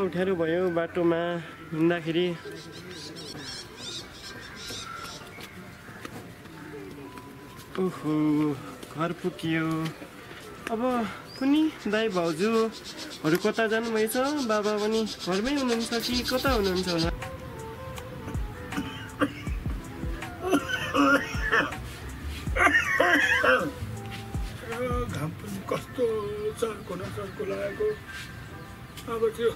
उठ्यारो भयो बाटोमा हिँड्दाखेरि। ओहो घर पुग्यो। अब कुनै दाइ भाउजूहरू कता जानुभएछ? बाबा पनि घरमै हुनुहुन्छ कि कता हुनुहुन्छ होला? घाम पनि कस्तो चर्को न चर्को लागेको। अब त्यो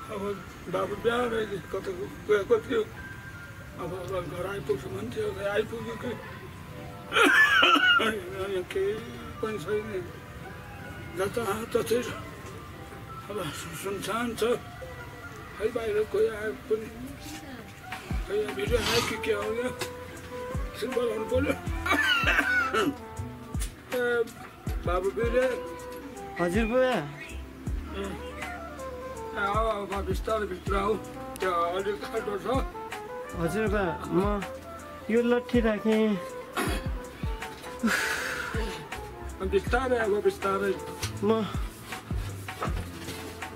अब बाबु बिहान कता गएको थियो। अब घर आइपुग्छु भन्थ्यो, आइपुग्यो कि केही पनि छैन। जताततै अब सुनसान छ। खै बाहिर कोही आयो पनि खै भिडियो आयो कि के हो यो बोलाउनु पर्यो। बाबु बिरे। हजुर बुवा। अब बिस्तारै भित्र आऊ, त्यो अलिक खाटो छ। हजुर बा, म यो लट्ठी राखेँ। बिस्तारै अब बिस्तारै। म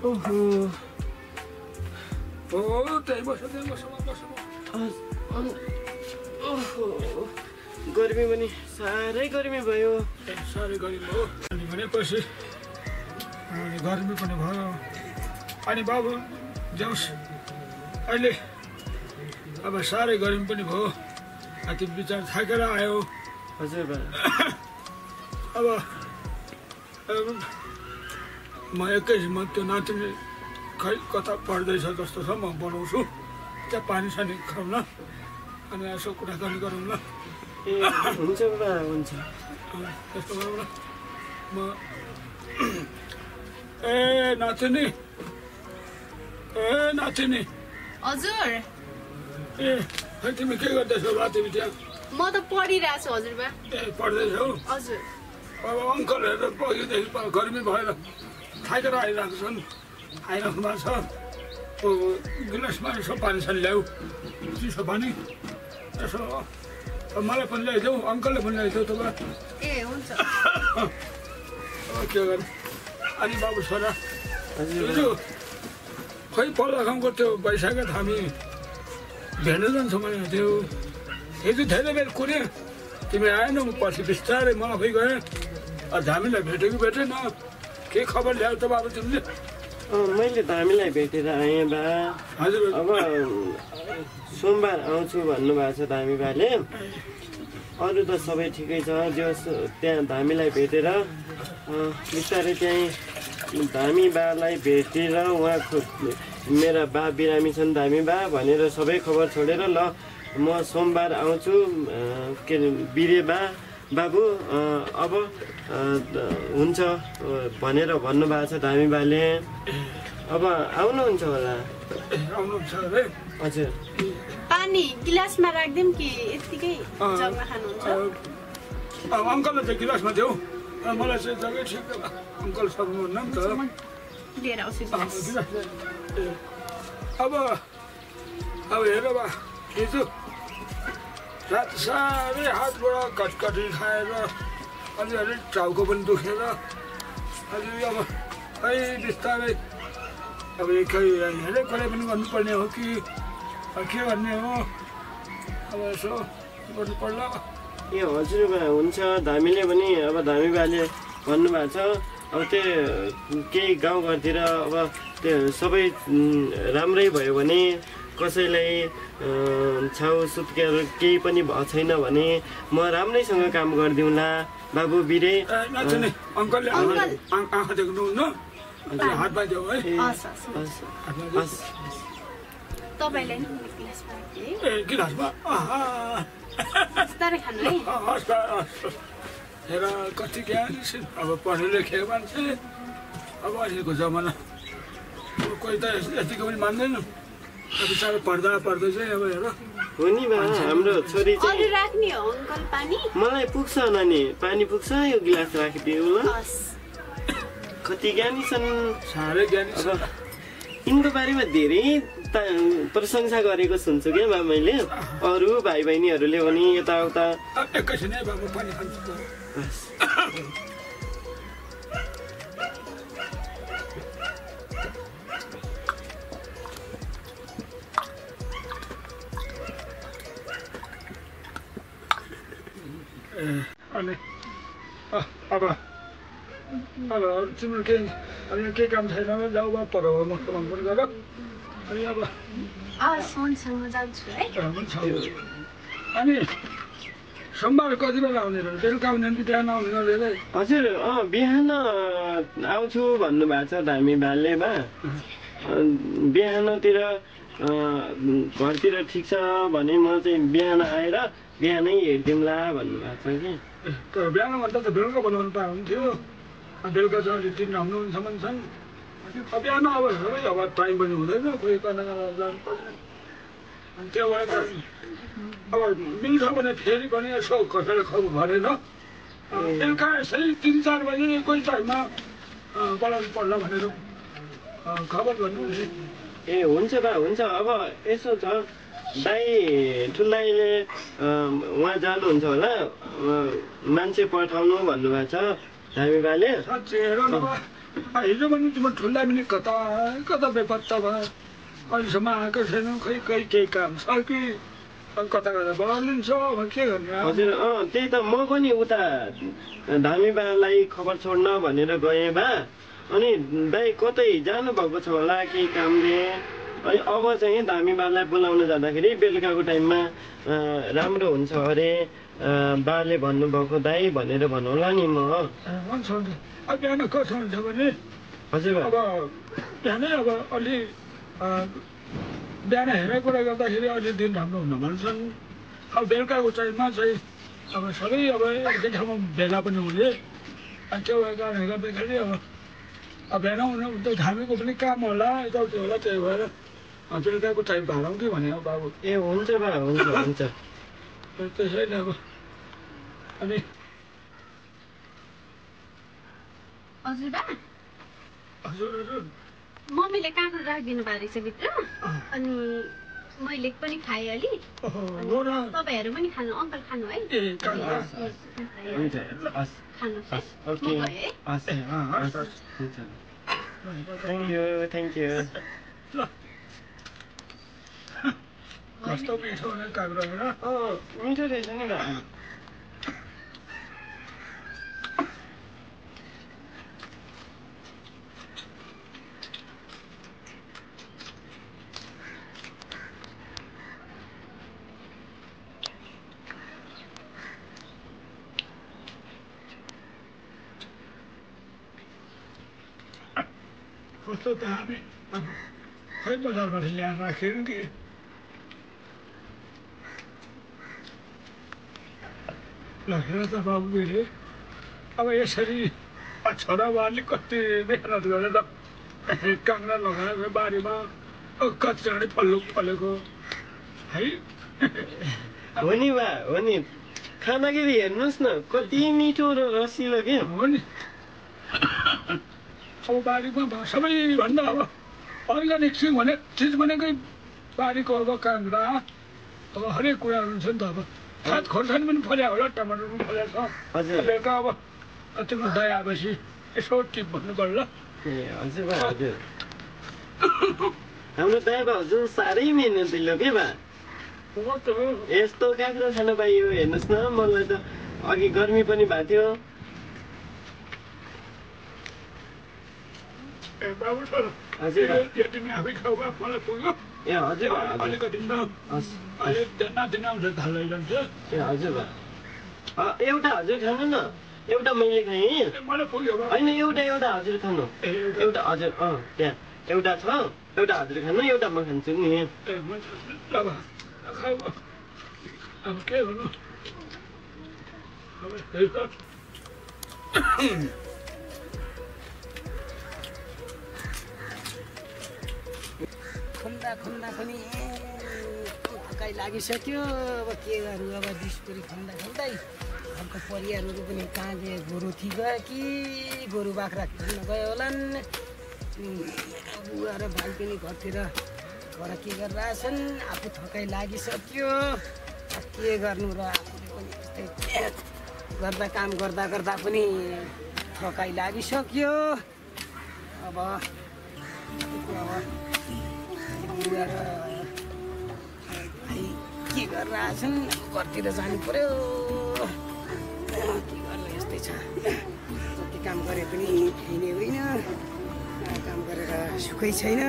ओहो हो त्यही बस ओहो गर्मी पनि साह्रै गर्मी भयो। साह्रै गर्मी भयो। अनि भनेपछि गर्मी पनि भयो। अनि बाबु जाओस् अहिले अब साह्रै गर्मी पनि भयो। त्यो विचार थाकेर आयो। हजुर बा। अब म एकैछिनमा त्यो नातिनी खै कता पढ्दैछ जस्तो छ, म बनाउँछु। त्यहाँ पानी सानी खाउँ न, अनि यसो कुराकानी गरौँ न। ए हुन्छ बा, हुन्छ। त्यस्तो गरौँ न। म ए नातिनी, ए नातिनी। हजुर। ए खै तिमी के गर्दैछौ बा? तिमी त्यहाँ? म त पढिरहेको छु हजुर बा। ए पढ्दैछौ? हजुर। अब अङ्कलहरू पहिले गर्मी भएर थाकेर आइरहेको छन्, आइराख्नु भएको छ। गिलासमा यसो पानी सानी ल्याऊ, चिसो पानी यसो। मलाई पनि ल्याइदेऊ, अङ्कलले पनि ल्याइदेऊ तपाईँ। ए हुन्छ। के गर्नु? अनि बाबु छोरा हजुर खै पल्ला गाउँको त्यो वैशाखा थामी भेट्न जान्छौ भनेको थियो। हिजो धेरै बेर कुरे, तिमी आएनौ। पछि बिस्तारै म आफै गएँ। धामीलाई भेटेको भेटेन, के खबर ल्याऊ त बाबु तिमीले? मैले धामीलाई भेटेर आएँ बा। हजुर। अब सोमबार आउँछु भन्नुभएको छ धामी बाले। अरू त सबै ठिकै छ। जो त्यहाँ धामीलाई भेटेर बिस्तारै त्यहीँ धामी बालाई भेटेर उहाँको मेरा बा बिरामी छन् धामी बा भनेर सबै खबर छोडेर ल म सोमबार आउँछु के बिरे बा बाबु अब हुन्छ भनेर भन्नुभएको छ धामी बाले। अब आउनुहुन्छ होला? आउनुहुन्छ है? हजुर। पानी गिलासमा राख्दिम कि यतिकै जग्गा खानुहुन्छ? अङ्कलले चाहिँ गिलासमा देऊ, मलाई चाहिँ जग्गै ठिक होला। अङ्कल सक्नुहुन्न नि त। लिएर आउँछु गिलास। अब हेर बा, हिजो रात साह्रै हातबाट कटकटी खाएर अलिअलि टाउको पनि दुखेर अलि अब खै बिस्तारै अब एकै हेरेर कसले पनि गर्नुपर्ने हो कि के भन्ने हो? अब यसो गर्नु पर्ला। ए हजुर बा, हुन्छ। धामीले पनि अब धामी बाले भन्नुभएको छ अब त्यो केही गाउँघरतिर अब त्यो सबै राम्रै भयो भने कसैलाई छाउ सुत्केहरू केही पनि भएको छैन भने म राम्रैसँग काम गरिदिउँला बाबु बिरे। अङ्कलले आँखा देख्नुहुन्न? हात बाँध्यो है? तपाईँलाई नि गिलासमा राखेँ। ए गिलासमा? बिस्तारै खानु है। हेर कति ज्ञानी छिन्। अब पढे लेखेको मान्छे। अब अहिलेको जमाना कोही त यतिको पनि मान्दैन। बिचारा पढ्दा चाहिँ अब हेर। हो नि बा, हाम्रो छोरी चाहिँ राख्ने हो अङ्कल पानी? मलाई पुग्छ नानी, पानी पुग्छ। यो गिलास राखिदिनु ल। कति ज्ञानी छन्, साह्रै ज्ञानी छ। यिनको बारेमा धेरै प्रशंसा गरेको सुन्छु क्या बा मैले। अरू भाइ बहिनीहरूले पनि यताउता। एकैछिन है बाबु, पानी खान्छु। अनि अब तिम्रो के काम छैन भने जाऊ बा पढाउ म काम पनि गर अनि अब हुन्छ म जान्छु है अनि सोमबार कति बेला आउने र बेलुका आउने कि बिहान आउने गरेर हजुर बिहान आउँछु भन्नुभएको छ धामी भाले बा बिहानतिर घरतिर ठिक छ भने म चाहिँ बिहान आएर बिहानै हेरिदिउँला भन्नुभएको छ कि तर बिहानभन्दा त बेलुका बनाउनु पाए हुन्थ्यो बेलुका चाहिँ अलि दिन आउनुसम्म छन् बिहान अब सबै अब टाइम पनि हुँदैन कोही कहाँ जानुपर्छ अनि त्यो भएर अब मिल्छ भने फेरि पनि यसो कसैले खबर गरेन बेलुका यसै 3-4 बजे कोही टाइममा बोलाउनु पर्ला भनेर खबर गर्नु नि ए हुन्छ बा हुन्छ अब यसो छ दाइ ठुल्दाइले उहाँ जानुहुन्छ होला मान्छे पठाउनु भन्नुभएको छ धामी बाले साँच्चै हेर न हिजो पनि तिम्रो ठुल्दा पनि कता कता बेपत्ता भयो अहिलेसम्म आएको छैन खै केही काम छ कि कता कता बलिन्छ अब के गर्ने हजुर त्यही त म पनि उता धामी बालाई खबर छोड्न भनेर गएँ बा अनि दाइ कतै जानुभएको छ होला केही कामले अनि अब चाहिँ धामी बालाई बोलाउन जाँदाखेरि बेलुकाको टाइममा राम्रो हुन्छ अरे बाले भन्नुभएको दाइ भनेर भन्नुहोला नि म हुन्छ अब बिहान कसो हुन्छ भने हजुर अब बिहानै अब अलि बिहान हेरेर कुरा गर्दाखेरि अलि दिन राम्रो हुन भन्छन् अब बेलुकाको टाइममा चाहिँ अब सबै अब एकै ठाउँमा भेला पनि हुने अनि त्यो भएको कारणले गर्दाखेरि अब बिहान हुनु त धामीको पनि काम होला यताउति होला त्यही भएर बेलुकाको टाइम भाँडौँ कि भने बाबु ए हुन्छ बा हुन्छ हुन्छ त्यसैले अब अनि हजुर बा हजुर हजुर मम्मीले काँक्रो राखिदिनु भएको रहेछ भित्र अनि मैले पनि खाएँ अलि तपाईँहरू पनि खानु अङ्कल खानु है हुन्छ खानुहोस् है ओके थ्याङ्क यू कस्तो मिठो हुने काँक्रो होइन मिठो रहेछ नि बा कस्तो दामी खै बजारबाट ल्याएर राखेर कि ल हेर त बाबु मेरो अब यसरी छोराबाले कति मेहनत गरेर काँक्रा लगाएको बारीमा कतिजना पल्लो फलेको है हो नि बा हो नि खाँदाखेरि हेर्नुहोस् न कति मिठो र रसिलो के हो नि अब बारीमा सबैभन्दा अब अर्ग्यानिक चिज भनेकै बारीको अब काँक्रा अब हरेक कुराहरू हुन्छ नि त अब सायद खोर्सानी पनि फल्या होला टमाटर पनि फल्या छ बेलुका अब तिम्रो दाइ आएपछि यसो टिप भन्नु पर्ला ए हजुर बा हजुर हाम्रो दाइ बा हजुर साह्रै मिहिनेतिलो के बा यस्तो काँक्रो खान पाइयो हेर्नुहोस् न मलाई त अघि गर्मी पनि भएको थियो ए बाबु छोरा हजुर तिमी आफै खाऊ बा मलाई पुग्यो ए हजुर बा अलिकति अहिले दिन आउँछ थालै जान्छ ए हजुर बा एउटा हजुर खानु न एउटा मैले खाएँ मलाई पुग्यो बा होइन एउटा हजुर खानु एउटा हजुर त्यहाँ एउटा छ एउटा हजुर खानु एउटा म खान्छु नि ए हुन्छ ल बा खाऊ अब के गर्नु अब त्यही त खन्दा पनि थकाइ लागिसक्यो अब के गरौँ अब डिस्पुरी खन्दै अर्को परिवारहरू पनि कहाँ गयो गोरु थिइ गयो कि गोरु बाख्रा खेल्न गयो होलान् बुवा र भाइ पनि घरतिर गएर के गरिरहेछन् आफू थकाइ लागिसक्यो के गर्नु र आफूले पनि यस्तै काम गर्दा पनि थकाइ लागिसक्यो अब बुवा र भाइ के गरिरहेछन् घरतिर जानु पर्यो छ जति काम गरे पनि खाइने होइन काम गरेर सुखै छैन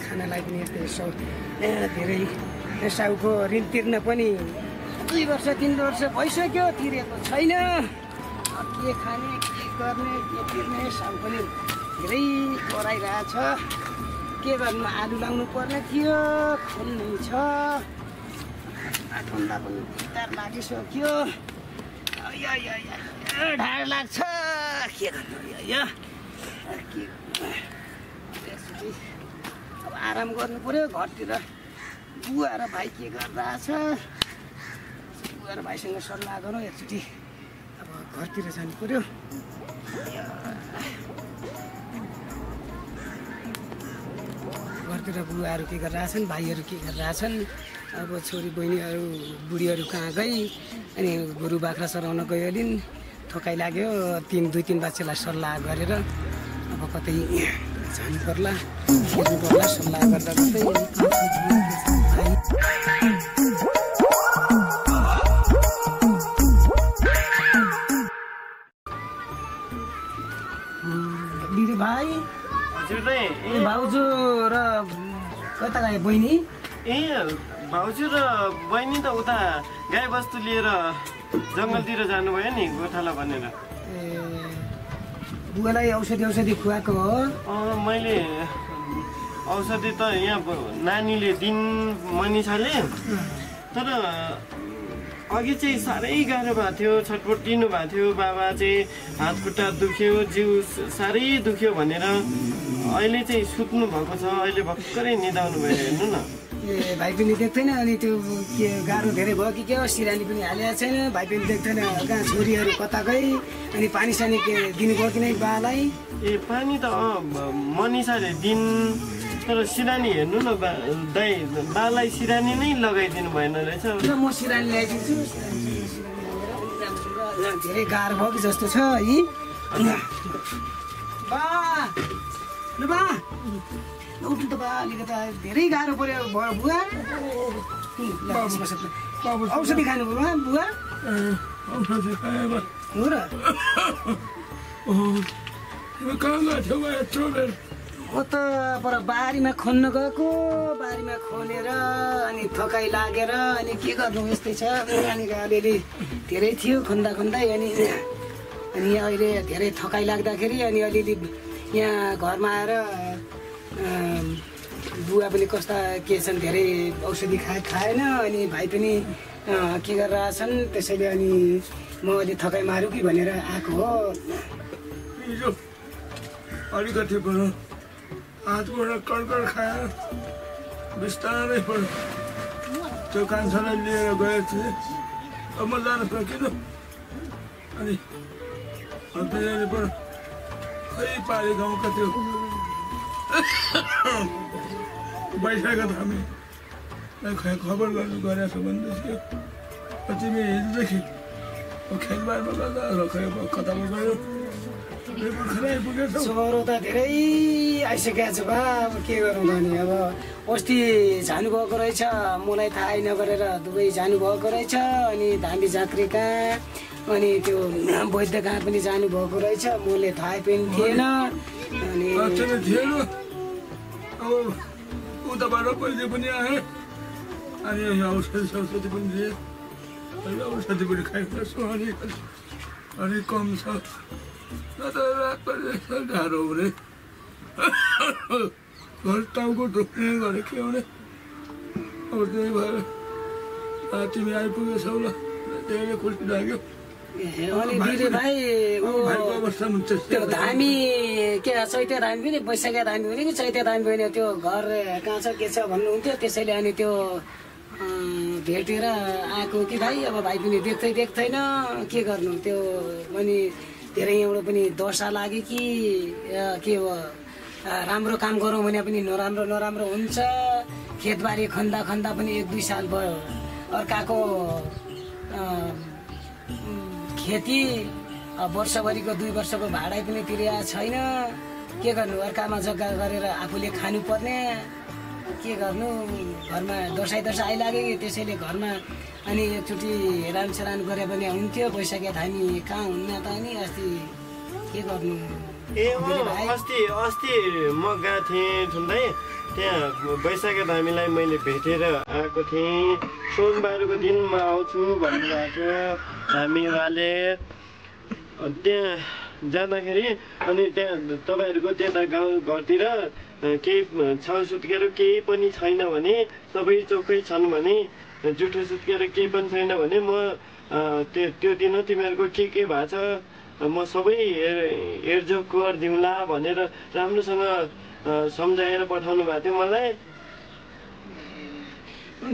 खानालाई पनि यस्तो धेरै साउको ऋण तिर्न पनि 2 वर्ष 3 वर्ष भइसक्यो तिरेको छैन के खाने के गर्ने के तिर्ने साउ पनि धेरै कराइरहेछ के गर्नु आलु लाउनु पर्ने थियो खोल्नु छ ठन्डा पनि बिस्तार लागिसक्यो ढाड लाग्छ के गर्नु अब आराम गर्नु पर्यो घरतिर बुवा र भाइ के गरिरहेछ बुवा र भाइसँग सल्लाह गरौँ एकचोटि अब घरतिर जानु पर्यो घरतिर बुवाहरू के गरिरहेछन् भाइहरू के गरिरहेछन् अब छोरी बहिनीहरू बुढीहरू कहाँ गई अनि गोरु बाख्रा सराउन गयो अलिन थकाइ लाग्यो 2-3 बाछीलाई सल्लाह गरेर अब कतै जानु पर्ला खेल्नु पर्ला सल्लाह गर्दा गर्दै दिदी भाइ भाउजू र कता गए बहिनी ए भाउजू र बहिनी त उता गाई बस्तु लिएर जङ्गलतिर जानुभयो नि गोठाला भनेर बुवालाई औषधि खुवाएको हो मैले औषधि त यहाँ नानीले दिन मनिषाले तर अघि चाहिँ साह्रै गाह्रो भएको थियो छटपटिनु भएको थियो बाबा चाहिँ हात खुट्टा दुख्यो जिउ साह्रै दुख्यो भनेर अहिले चाहिँ सुत्नु भएको छ अहिले भर्खरै निदाउनु भयो हेर्नु न ए भाइ पनि देख्दैन अनि त्यो के गाह्रो धेरै भयो कि के हो सिरानी पनि हालेको छैन भाइ पनि देख्दैन कहाँ छोरीहरू कता गई अनि पानी सानी के दिनुभयो कि नै बालाई ए पानी त मनिषाले दिन तर सिरानी हेर्नु न दाइ बालाई सिरानी नै लगाइदिनु भएन रहेछ म सिरानी ल्याइदिन्छु धेरै गाह्रो भयो कि जस्तो छ है बा उठ्नु त बा अलिकति धेरै गाह्रो पर्यो बुवा औषधि खानु पर्यो बुवा हो र म त पर बारीमा खन्न गएको बारीमा खनेर अनि थकाइ लागेर अनि के गर्नु यस्तै छ अनि अलिअलि धेरै थियो खन्दै अनि अहिले धेरै थकाइ लाग्दाखेरि अनि अलिअलि यहाँ घरमा आएर बुवा पनि कस्ता के छन् धेरै औषधि खाएन अनि भाइ पनि के गरिरहेछन् त्यसैले अनि म अलि थकाइ मारौँ कि भनेर आएको हो अलिकति भयो हातबाट कड्कड खाएर बिस्तारै पऱ्यो त्यो कान्छालाई लिएर गएको थिएँ अब म जान सकिनँ अनि त्यसले पनि खै पारी गाउँका त्यो बैशाखा थामी खबर गर्नु गरेको छ भन्दैछ तिमी हिजोदेखि खेलबाडमा गर्दा खै कतामा गयो ज्वरो त धेरै आइसकेको छ बा अब के गरौँ भने अब अस्ति जानुभएको रहेछ मलाई थाहै नगरेर दुवै जानुभएको रहेछ अनि धामी झाँक्री कहाँ अनि त्यो वैद्य कहाँ पनि जानुभएको रहेछ मैले थाहै पनि थिएन अनि थिएन अब उताबाट पहिले पनि आएँ अनि औषधि पनि दिए औषधि पनि खाइरहेछु अनि कम छ न त रातभरि गाह्रो हुने घर टाउको ढुक्ने गरे के हुने अब त्यही भएर तिमी आइपुगेछौ ल धेरै खुसी लाग्यो अनि दिदी भाइ त्यो धामी के चैते धामी पनि बैशाखे धामी हुने कि चैते धामी होइन त्यो घर कहाँ छ के छ भन्नुहुन्थ्यो त्यसैले अनि त्यो भेटेर आएको कि भाइ अब भाइ पनि देख्दैन के गर्नु त्यो अनि धेरै एउटा पनि दशा लाग्यो कि के हो राम्रो काम गरौँ भने पनि नराम्रो हुन्छ खेतबारी खन्दा पनि 1-2 साल भयो अर्काको खेती वर्षभरिको 2 वर्षको भाडा पनि तिरेको छैन के गर्नु अर्कामा जग्गा गरेर आफूले खानुपर्ने के गर्नु घरमा दसैँ आइलाग्यो कि त्यसैले घरमा अनि एकचोटि हेरान गरे भने हुन्थ्यो। वैशाखी धामी कहाँ हुन्न त अनि अस्ति के गर्नु। ए अस्ति म गएको थिएँ ठुल्दै, त्यहाँ वैशाखी धामीलाई मैले भेटेर आएको थिएँ। सोमबारको दिन म आउँछु भन्नुभएको थियो हामीहरूले। त्यहाँ जाँदाखेरि अनि त्यहाँ तपाईँहरूको त्यता गाउँ घरतिर केही छ सुत्केरो केही पनि छैन भने, सबै चोखै छन् भने, जुठो सुत्केरो केही पनि छैन भने म त्यो दिन तिमीहरूको के भएको छ म सबै हेरजोख गरिदिउँला भनेर राम्रोसँग सम्झाएर पठाउनु भएको थियो मलाई।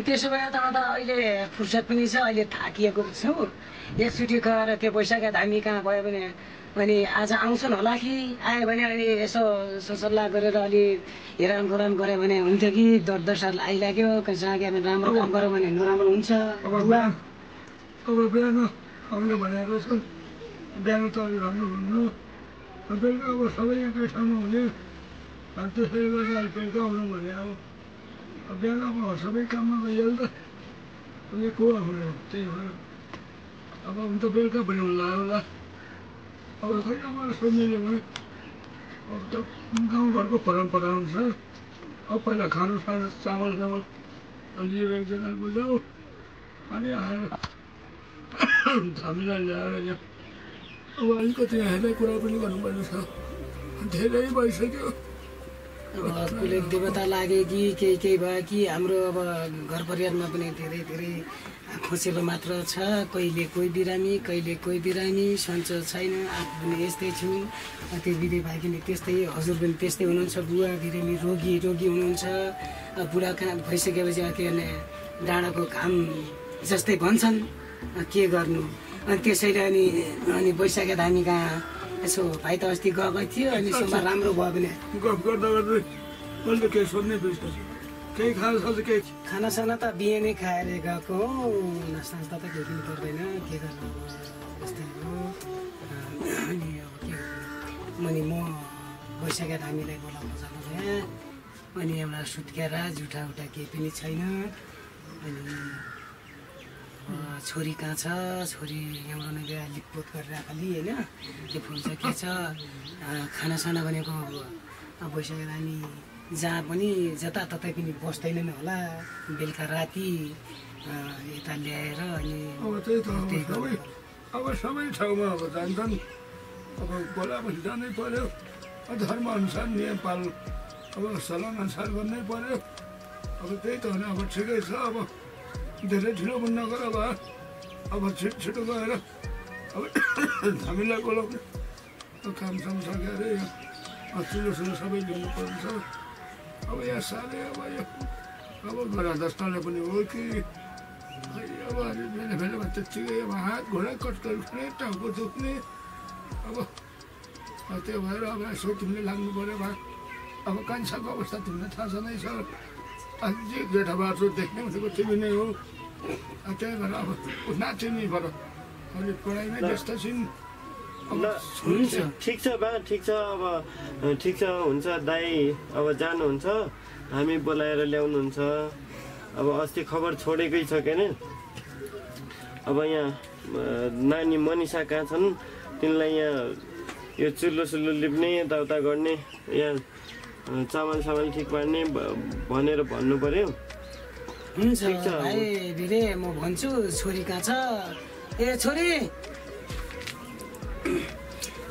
त्यसो भए त अहिले फुर्सद पनि छ, अहिले थाकिएको छु। एकचोटि गएर त्यो वैशाखी धामी कहाँ गयो भने अनि आज आउँछन् होला कि, आयो भने अनि यसो सल्लाह गरेर अलि हेरान गऱ्यो भने हुन्थ्यो कि। दर्दसर आइलाग्यो कहाँ के राम्रो काम गऱ्यो भने नराम्रो हुन्छ। अब बिहान आउने भनेको छ, बिहान त अलि राम्रो हुनु, बेलुका अब सबै एकै ठाउँमा हुने, अनि त्यसैले गर्दा बेलुका आउनु भने अब बिहान अब सबै काममा गइहाल्छ त, अनि को आउने त्यही भएर अब हुन त बेलुका पनि होला होला। अब खै अब सोध्ने भने अब त गाउँघरको परम्परा अनुसार अब पहिला खानु चामल लिएर एकजना बुझाऊ, अनि आएर हामीलाई ल्याएर यहाँ अब अलिकति हेर्ने कुरा पनि गर्नुपर्ने छ, धेरै भइसक्यो। कुलदेव देवता लागे कि केही भयो कि हाम्रो अब घर परिवारमा पनि धेरै खोसेलो मात्र छ। कहिले कोही बिरामी सन्चो छैन। आफू पनि यस्तै छु। त्यो बिदे भाइ पनि त्यस्तै, हजुर पनि त्यस्तै हुनुहुन्छ। बुवा बिरामी रोगी हुनुहुन्छ। बुढा कहाँ भइसकेपछि के भने डाँडाको घाम जस्तै भन्छन्, के गर्नु। अनि त्यसैले अनि वैशाखी धामी कहाँ यसो भाइ त अस्ति गएको थियो, अनि सोमबार राम्रो भयो भने गफ गर्दा मैले त केही सोध्ने बिर्सेँ। केही खानासाना त बिहानै खाएर गएको हो, नास्ता त केही पनि पर्दैन। के गर्नु यस्तै हो। अनि अब के गर्नु, म वैशाखी धामीलाई बोलाउन जानु भएँ। अनि एउटा सुत्केरा जुठा केही पनि छैन। अनि छोरी कहाँ छ, छोरी एउटा गएर लिपपोत गरेर खालि होइन, त्यो फुल्छ के छ। खानासाना भनेको अब वैशाखी धामी जहाँ पनि जताततै पनि बस्दैनन् होला। बेलुका राति यता ल्याएर अनि अब त्यही त अब सबै ठाउँमा अब जान्छन्। अब बोलापछि जानै पर्यो, धर्मअनुसार नियम पाल अब सल्लाहअनुसार गर्नै पर्यो। अब त्यही त हो नि। अब ठिकै छ। अब धेरै ढिलो पनि नगर। अब छिटो गएर अब हामीलाई बोलाउने कामसाम सकेर चुलो सबै ल्याउनु पर्छ। अब यहाँ साह्रै अब घर दस्ताले पनि हो कि अब बेला त्यत्तिकै अब हात घोडा कटकर खाने, टाउको दुख्ने। अब त्यो भएर अब यसो तिमीले लाग्नु पऱ्यो। अब कान्छाको अवस्था तिमीलाई थाहा छँदै छ। अझै जेठा बाटो देख्ने भनेको तिमी नै हो। त्यही भएर अब नाचिनै पऱ्यो। अनि पढाइमै व्यस्त छिन्। ठिक छ बा, ठिक छ। अब ठिक छ, हुन्छ दाइ। अब जानुहुन्छ, हामी बोलाएर ल्याउनुहुन्छ। अब अस्ति खबर छोडेकै छ के अरे। अब यहाँ नानी मनिषा कहाँ छन्, तिनलाई यहाँ यो चुल्लो लिप्ने, यताउता गर्ने, यहाँ चामल ठिक पार्ने भनेर भन्नु पर्यो। हुन्छ भाइ भिरे, म भन्छु छोरी कहाँ छ। ए छोरी,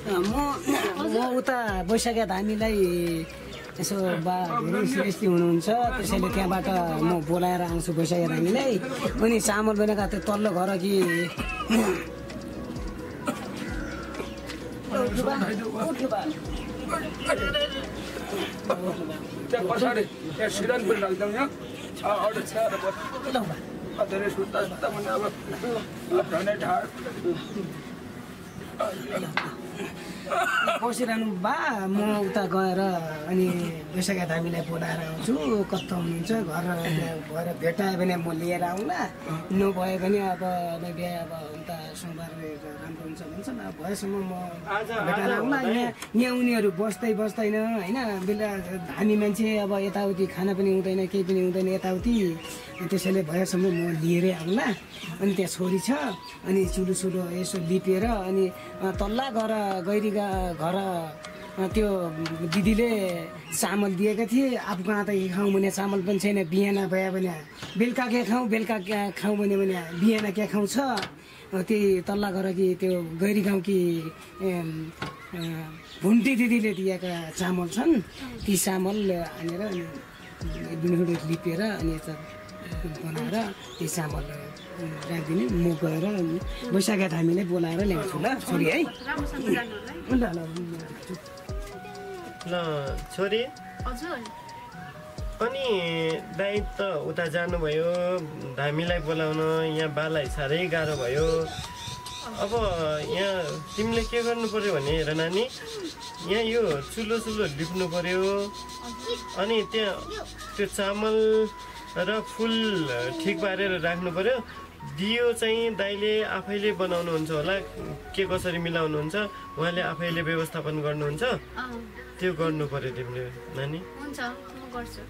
म उता वैशाखी धामीलाई यसो श्रेष्ठी हुनुहुन्छ, त्यसैले त्यहाँबाट म बोलाएर आउँछु वैशाखी धामीलाई। अनि चामल बनेका त्यो तल्लो घर कि पछाडि यहाँ सिरान पनि राख्छौँ। यहाँ अरू छ धेरै सुत्ता भने अब झनै ठाड बसिरहनु बा म उता गएर अनि वैशाखा धामीलाई बोलाएर आउँछु कता हुनुहुन्छ घर भएर भेटायो भने म लिएर आउँला नभए भने अब बिहा अब उता सोमबार राम्रो हुन्छ भन्छ न भएसम्म म भेटाएर आउँला यहाँ उनीहरू बस्दैन होइन बेला धामी मान्छे अब यताउति खाना पनि हुँदैन केही पनि हुँदैन यताउति त्यसैले भएसम्म म लिएरै आउँला अनि त्यहाँ छोरी छ अनि चुलो यसो लिपेर अनि तल्ला गैरीका घर त्यो दिदीले चामल दिएका थिए आफू कहाँ त खाउँ भने चामल पनि छैन बिहान भयो भने बेलुका के खाउँ भने बिहान के खाउँ छ त्यही तल्ला घर कि त्यो गैरी गाउँ कि भुन्टी दिदीले दिएका चामल छन् ती चामल हानेर अनि बिनुडे लिपेर अनि यता बनाएर ती चामल राखिदिने म गएर वैशाखा धामीलाई बोलाएर ल्याउँछु ल छोरी है ल छोरी हजुर अनि दाइ त उता जानुभयो धामीलाई बोलाउन यहाँ बालाई साह्रै गाह्रो भयो अब यहाँ तिमीले के गर्नु पर्यो भने हेर नानी यहाँ यो चुलो लिप्नु पर्यो अनि त्यहाँ त्यो चामल र फुल ठिक पारेर राख्नु पर्यो दियो चाहिँ दाइले आफैले बनाउनुहुन्छ होला के कसरी मिलाउनुहुन्छ उहाँले आफैले व्यवस्थापन गर्नुहुन्छ त्यो गर्नु पर्यो तिमीले नानी हुन्छ म गर्छु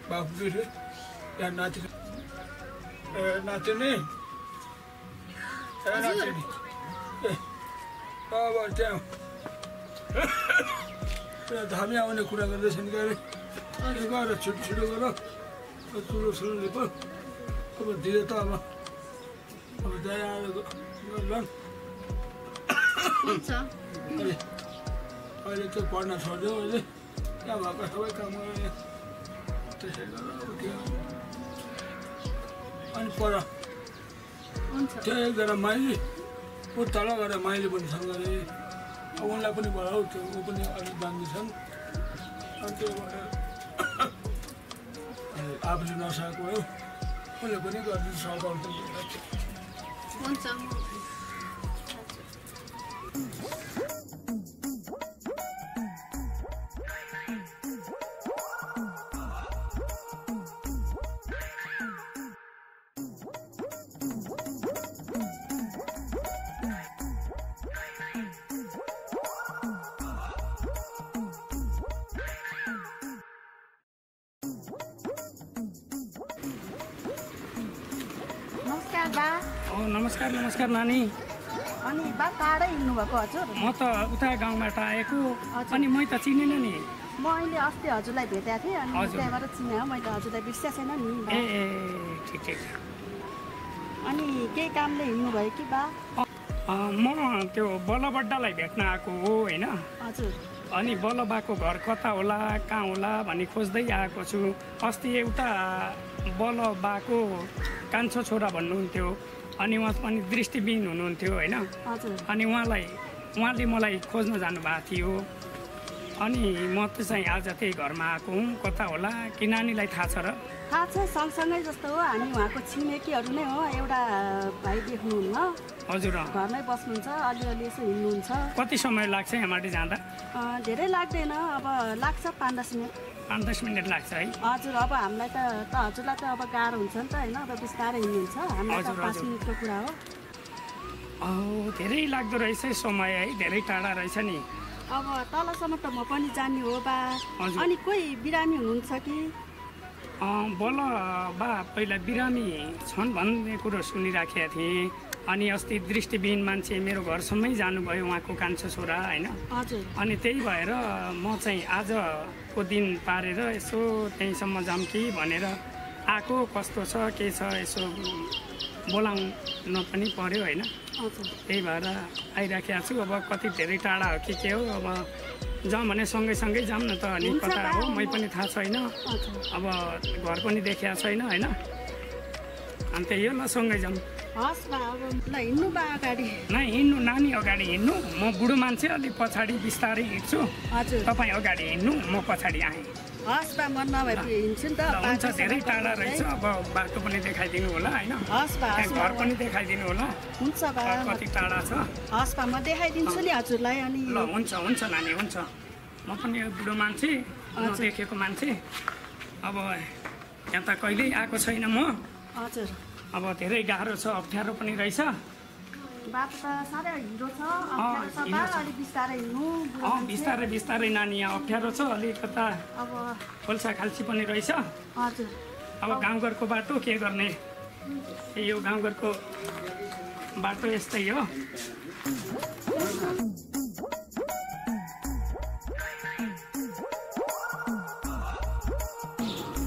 बाबु यहाँ नाच्ने नाच्ने अब त्यहाँ धामी आउने कुरा गर्दैछन् कि अरे गएर छिटो गर चुलो लिप अब दिए त अब दया गर्लान् अहिले त्यो पढ्न छोडिदियो अहिले त्यहाँ भएको सबै काम गरेँ त्यसै गरेर अब के अनि पर त्यो एकजना माइली ऊ तल गएर माइली पनि छन् गरे अब उनलाई पनि बोलाऊ त्यो ऊ पनि अलिक बाँधी छन् अनि त्यो आफूले नसकेको हो उसले पनि गरिदिनु सघाउँछ हुन्छ नमस्कार नानी अनि बा टाढै हिँड्नु भएको हजुर म त उता गाउँबाट आएको अनि मै त चिनेन नि म अहिले अस्ति हजुरलाई भेटेको थिएँ अनि त्यहाँबाट चिने हो मैले हजुरलाई बिर्सिया छैन नि ए ठिक अनि केही कामले हिँड्नु भयो कि बा म त्यो बलबड्डालाई भेट्न आएको हो होइन हजुर अनि बलबाको घर कता होला कहाँ होला भन्ने खोज्दै आएको छु अस्ति एउटा बलबाको कान्छो छोरा भन्नुहुन्थ्यो अनि उहाँ पनि दृष्टिविहीन हुनुहुन्थ्यो होइन अनि उहाँले मलाई खोज्न जानुभएको थियो अनि म त चाहिँ आज त्यही घरमा आएको हुँ कता होला कि नानीलाई थाहा छ र थाहा छ सँगसँगै जस्तो हो हामी उहाँको छिमेकीहरू नै हो एउटा भाइ देख्नुहुन्न हजुर घरमै बस्नुहुन्छ अलिअलि यसो हिँड्नुहुन्छ कति समय लाग्छ यहाँबाट जाँदा धेरै लाग्दैन अब लाग्छ 5-10 मिनट 5-10 मिनट लाग्छ है हजुर अब हामीलाई त हजुरलाई त अब गाह्रो हुन्छ नि त होइन अब बिस्तारै हिँड्नुहुन्छ हामीलाई त 5 मिनटको कुरा हो धेरै लाग्दो रहेछ समय है धेरै टाढा रहेछ नि अब तलसम्म त म पनि जान्ने हो बा अनि कोही बिरामी हुनुहुन्छ कि बल बा पहिला बिरामी छन् भन्ने कुरो सुनिराखेका थिएँ अनि अस्ति दृष्टिविहीन मान्छे मेरो घरसम्मै जानुभयो उहाँको कान्छो छोरा होइन अनि त्यही भएर म चाहिँ आजको दिन पारेर यसो त्यहीँसम्म जाऊँ कि भनेर आएको कस्तो छ के छ यसो बोलाउन पनि पर्यो होइन त्यही भएर आइराखेको छु अब कति धेरै टाढा हो कि के हो अब जाउँ भने सँगै जाऊँ न त अनि कता हो मै पनि थाहा छैन अब घर पनि देखेको छैन होइन अनि त्यही हो ल सँगै जाउँ हस् बा अब ल हिँड्नु बा अगाडि नै हिँड्नु नानी अगाडि हिँड्नु म बुढो मान्छे अलि पछाडि बिस्तारै हिँड्छु हजुर तपाईँ अगाडि हिँड्नु म पछाडि आएँ हस् बा मन नभए हिँड्छु नि त ल हुन्छ धेरै टाढा रहेछ अब बाटो पनि देखाइदिनु होला होइन हस् बा घर पनि देखाइदिनु होला हुन्छ बा कति टाढा छ हस् बा म देखाइदिन्छु नि हजुरलाई अनि ल हुन्छ हुन्छ नानी हुन्छ म पनि बुढो मान्छे नदेखेको मान्छे अब यहाँ त कहिल्यै आएको छैन म हजुर अब धेरै गाह्रो छ अप्ठ्यारो पनि रहेछ बाटो त साह्रै हिँडो छ अप्ठ्यारो छ बा अलिक बिस्तारै हिँड्नु बिस्तारै बिस्तारै नानी यहाँ अप्ठ्यारो छ अलिकता अब खोल्सा खाल्सी पनि रहेछ हजुर अब गाउँघरको बाटो के गर्ने यो गाउँघरको बाटो यस्तै हो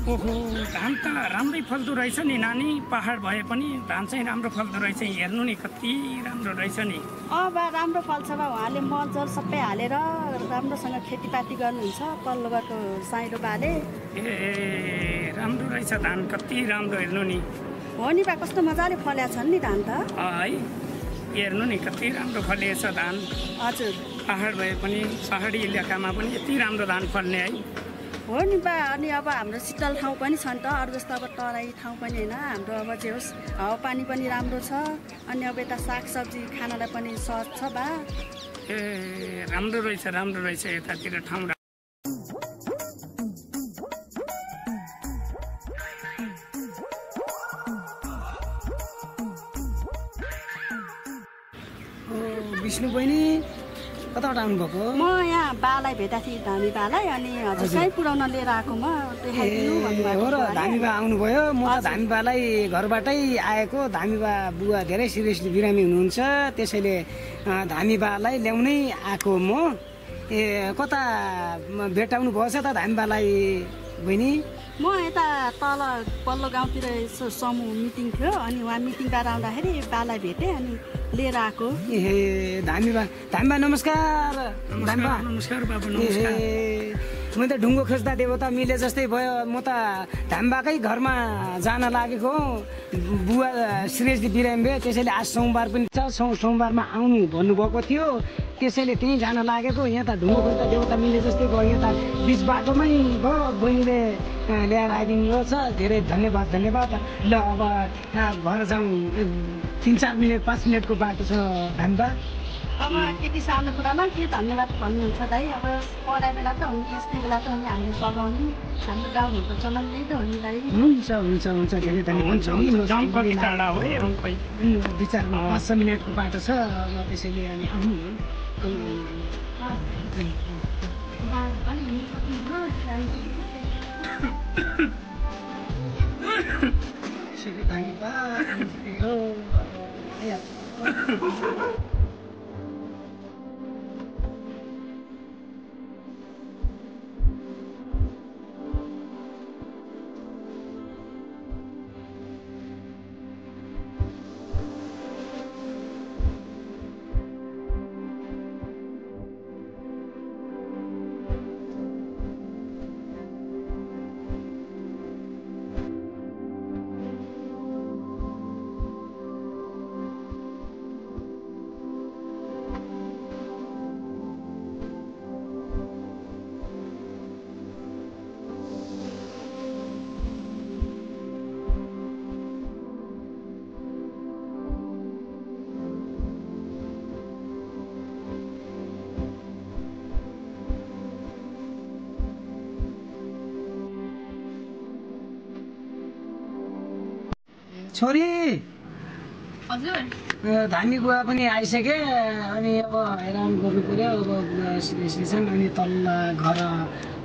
ओहो धान त राम्रै फल्दो रहेछ नि नानी पहाड भए पनि धान चाहिँ राम्रो फल्दो रहेछ हेर्नु नि कति राम्रो रहेछ नि बा राम्रो फल्छ बा उहाँले मजल सबै हालेर राम्रोसँग खेतीपाती गर्नुहुन्छ पल्लो बाटो साइलो बाले ए राम्रो रहेछ धान कति राम्रो हेर्नु नि हो नि बा कस्तो मजाले फल्या छन् नि धान त है हेर्नु नि कति राम्रो फलिएछ धान हजुर पहाड भए पनि पहाडी इलाकामा पनि यति राम्रो धान फल्ने है हो नि बा अनि अब हाम्रो शीतल ठाउँ पनि छ नि त अरू जस्तो अब तराई ठाउँ पनि होइन हाम्रो अब जे होस् हावापानी पनि राम्रो छ अनि अब यता सागसब्जी खानलाई पनि सहज छ बा ए राम्रो रहेछ यतातिर ठाउँ विष्णु बहिनी कताबाट आउनुभएको म यहाँ बालाई भेटा थिएँ धामी बालाई अनि हजुर कहीँ पुऱ्याउन लिएर आएको म देखाइदिनु भन्नुभएको हो र धामी बा आउनुभयो म त धामी बालाई घरबाटै आएको धामी बा बुवा धेरै सिरियसली बिरामी हुनुहुन्छ त्यसैले धामी बालाई ल्याउनै आएको म कता भेटाउनु भएछ त धामी बालाई बहिनी म यता तल पल्लो गाउँतिर यसो समूह मिटिङ थियो अनि उहाँ मिटिङबाट आउँदाखेरि बालाई भेटेँ अनि लिएर आएको ए धामी बा नमस्कार नमस्कार बाबु नमस्कार म त ढुङ्गो खोज्दा देवता मिले जस्तै भयो म त धामबाकै घरमा जान लागेको बुवा सिरियसली बिरामी भयो त्यसैले आज सोमबार पनि छ सोमबारमा आउनु भन्नुभएको थियो त्यसैले त्यहीँ जान लागेको यहाँ त ढुङ्गो खोज्दा देवता मिले जस्तै भयो यहाँ त बिच बाटोमै भयो बहिनीले ल्याएर आइदिनु छ धेरै धन्यवाद ल अब घर जाउँ 3-4 मिनट 5 मिनटको बाटो छ धामबा अब त्यति सानो कुरामा के धन्यवाद भन्नुहुन्छ दाइ अब पढाइ बेला त हो नि यस्तै बेला त अनि हामीले सघाउने हाम्रो गाउँहरूको चलन त्यही त हो नि दाइ हुन्छ धेरै धन्यवाद हुन्छ 2-4 मिनटको बाटो छ त्यसैले अनि आउनु छोरी हजुर धामी बुवा पनि आइसके अनि अब हैरान गर्नु पर्यो अब छन् अनि तल्ला घर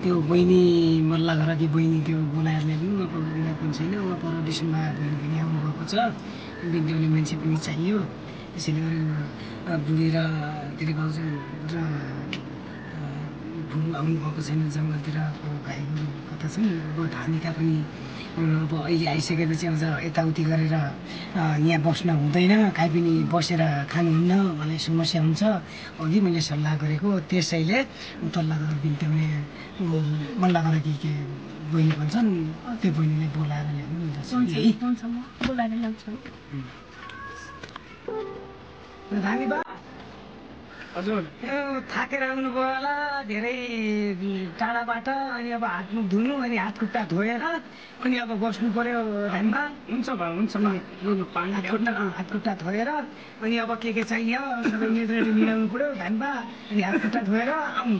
त्यो बहिनी मल्ला घरकी बहिनी त्यो बोलाएर ल्याउनु अब उनीहरू पनि छैन अब पर डिसेम्बरमा बहिनी पनि आउनुभएको छ बिग्रिने मान्छे पनि चाहियो त्यसैले अरू बुढी र दिदी भाउजू र बुढो आउनुभएको छैन जङ्गलतिर गाईहरू कता छन् अब धामीका पनि अब अहिले आइसकेपछि अझ यताउति गरेर यहाँ बस्न हुँदैन काहीँ पनि बसेर खानुहुन्न भन्ने समस्या हुन्छ अघि मैले सल्लाह गरेको त्यसैले तल्ला घर बिन्त्याउने मल्ला घर के बहिनी भन्छन् त्यो बहिनीलाई बोलाएर ल्याउनु धामी बा हजुर यो थाकेर आउनुभयो होला धेरै टाढाबाट अनि अब हात मुख धुनु अनि हात खुट्टा धोएर अनि अब बस्नु पर्यो धामबा हुन्छ बा हुन्छ म पानी हात खुट्टा धोएर अनि अब के चाहियो सबै रेडी मिलाउनु पर्यो धामबा अनि हात खुट्टा धोएर आउनु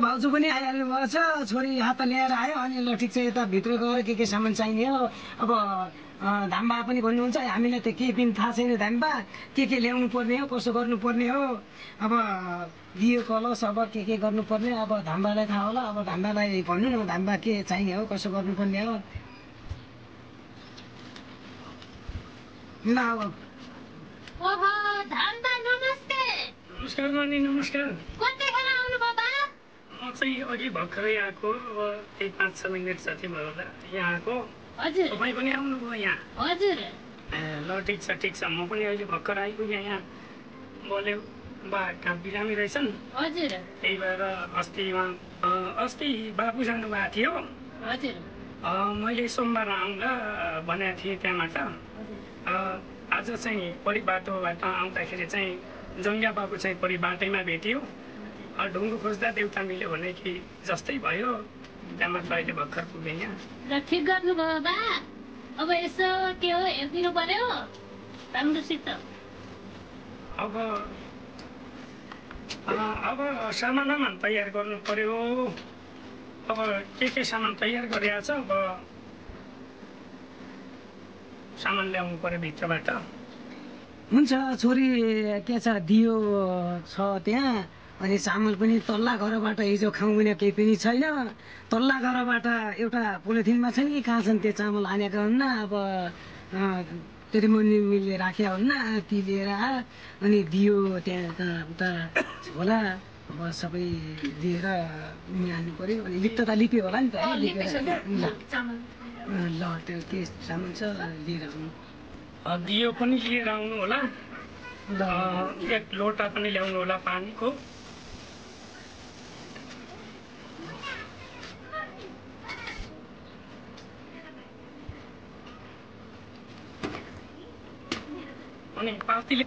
भाउजू पनि आइहाल्नु भएको छ छोरी हात ल्याएर आयो अनि ल ठिक छ यता भित्र गएर के सामान चाहिने हो अब धामबा पनि भन्नुहुन्छ हामीलाई त केही पनि थाहा छैन धामबा के ल्याउनु पर्ने हो कसो गर्नुपर्ने हो अब दियो कलश अब के गर्नुपर्ने अब धामबालाई थाहा होला अब धामबालाई भन्नु न धामबा के चाहिने हो कसो गर्नुपर्ने हो ल अब ओहो धामबा नमस्ते। नमस्कार नानी नमस्कार। कतिखेर आउनुभयो बा? म चाहिँ अघि भर्खरै आएको अब त्यही 5-6 मिनट जति भयो होला यहाँ आएको। हजुर तपाईँ पनि आउनुभयो यहाँ? हजुर ल ठिक छ म पनि अहिले भर्खर आइपुगेँ यहाँ बोल्यो बा कहाँ बिरामी रहेछन् हजुर त्यही भएर अस्ति बाबु जानुभएको थियो हजुर मैले सोमबार आउँदा भनेको थिएँ त्यहाँबाट आज चाहिँ परि बाटोबाट आउँदाखेरि चाहिँ जङ्गिया बाबु चाहिँ परि बाटैमा भेट्यो ढुङ्गो खोज्दा देउता मिल्यो भने कि जस्तै भयो त्यहाँबाट अहिले भर्खर पुगेँ यहाँ र ठिक गर्नुभयो बा अब यसो के हो हेरिदिनु पर्यो राम्रोसित अब सामान तयार गर्नु पर्यो अब के सामान तयार गरिरहेको छ अब सामान ल्याउनु पर्यो भित्रबाट हुन्छ छोरी के छ दियो छ त्यहाँ अनि चामल पनि तल्ला घरबाट हिजो खाउँ भने केही पनि छैन तल्ला घरबाट एउटा पोलिथिनमा छ नि कहाँ छन् त्यो चामल हानेका हुन्न अब तेरिमोनीले राखेका हुन्न ती लिएर अनि दियो त्यहाँ उता होला अब सबै दिएर हाल्नु पर्यो अनि लिप्त त लिप्यो होला नि त ल त्यो के सामान छ लिएर आउनु दियो पनि लिएर आउनु होला ल एक लोटा पनि ल्याउनु होला पानीको अनि पार्टीले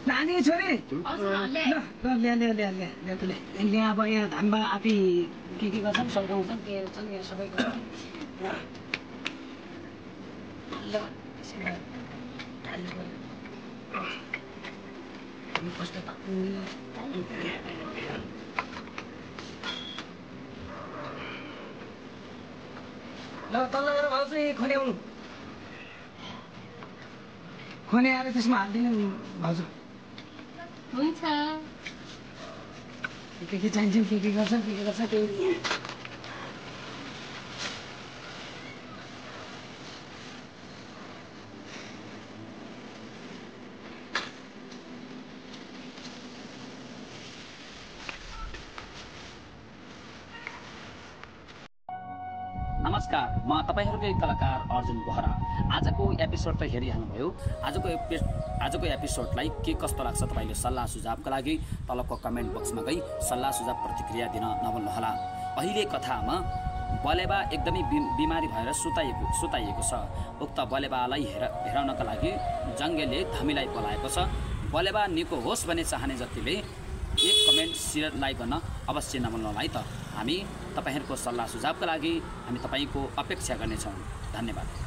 नानी छोरी ल्या अब यहाँ धामबा आफै के गर्छन् सल्काउँछन् के छन् यहाँ सबै ल तल गएर भाउजू खन्याउनु खन्याएर त्यसमा हालिदिनु भाउजू हुन्छ के चाहिन्छ के गर्छ त्यही नमस्कार म तपाईहरुकै कलाकार अर्जुन बोहरा आजको एपिसोड त हेरिहाल्नुभयो आजको एपिसोडलाई के कस्तो लाग्छ तपाईले सल्लाह सुझावका लागि तलको कमेन्ट बक्समा गई सल्लाह सुझाव प्रतिक्रिया दिन नभुल्नुहोला अहिले कथामा बलेबा एकदमै बिमारी भएर सुताइएको छ उक्त बलेबालाई हेराउनका लागि जङ्गेले धामीलाई बोलाएको छ बलेबा निको होस् भन्ने चाहने जतिले एक कमेन्ट शेयर लाइक गर्न अवश्य नभुल्नुहोला है त हामी तपाईहरुको सल्लाह सुझावका लागि हामी तपाईको अपेक्षा गर्नेछौं धन्यवाद।